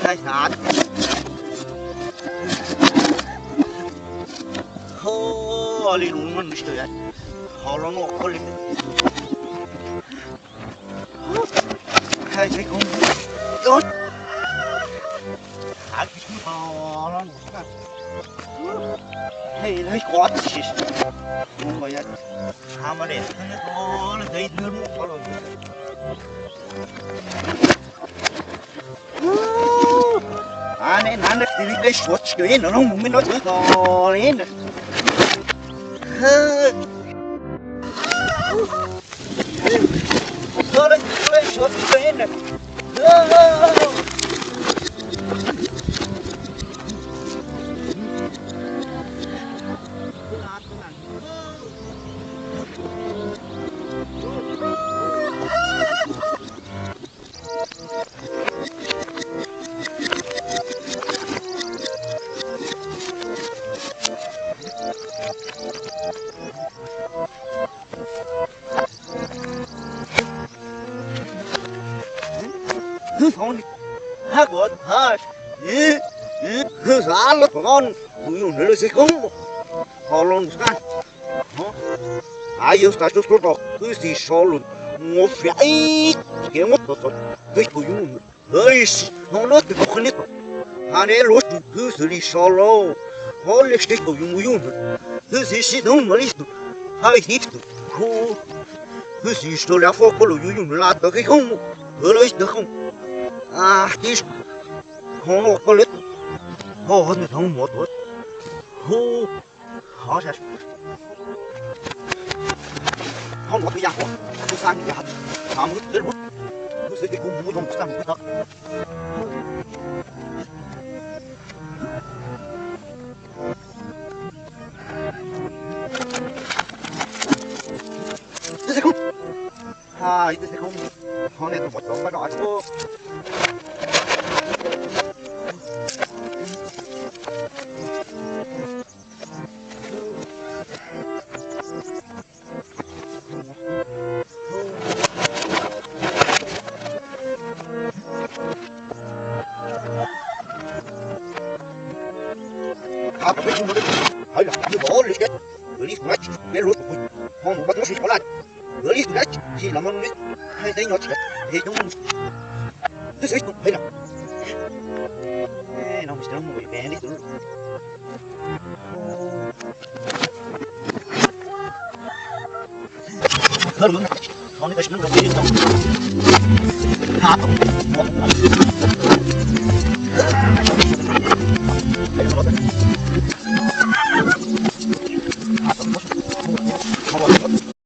Taij xav. Ho li lus no nws tsis tau, ho los no koj li. Hais tsis kub, hav tsis kub ho los no. Hej, lawv qhov tsis, hav mas de, leej twg ib hnub qhov los. Aw, nej hnav nej tis li peb suav tsis kawg ib no, mus me no tsis tau li na. Suav tsis kawg ib na. Hwj xav los tom no, kuv yug ntawd lawm xwb koob, ho los nus xab. Av yawg xav tsuag tsuag rau hwj xis so lus, mus fiam ib kev muab txov txov, twb kuv yug ntawd, tab sis no lub twg kuv qhia nej tau, hais nej luag tsum hwj xwb li so lauj, ho li seb thaum yus mus yug ntawd, hwj xis sib hnub mus li tus, hais ib tus khu, hwj xis so li foj koj los yus yug ntawd la tawv kev koob, ntawd lawv ib tawv koob, tib ho no koj lawv, ho nws thov mus tuav, hu, ho sa, ho nrov twb yam kuv, kuv xav nws yam, xav mus twb lub, kuv xav ces kuv mus zoo kuv xav mus twb tau. Twb xav koob, ha, twb xav koob, ho nej tus mos cov npaj rau av tsuag. Hais los yus li peb luag tus, ho mus npaj tub si xyov laj, yus li tus dab tsi los mas li, hais teb nyob tsis tau, es coob, twb xav tus pem lawm, no mus tsis tau mus li peb li tus. Thov nej tab sis neb rau peb tau, ha tau, ua,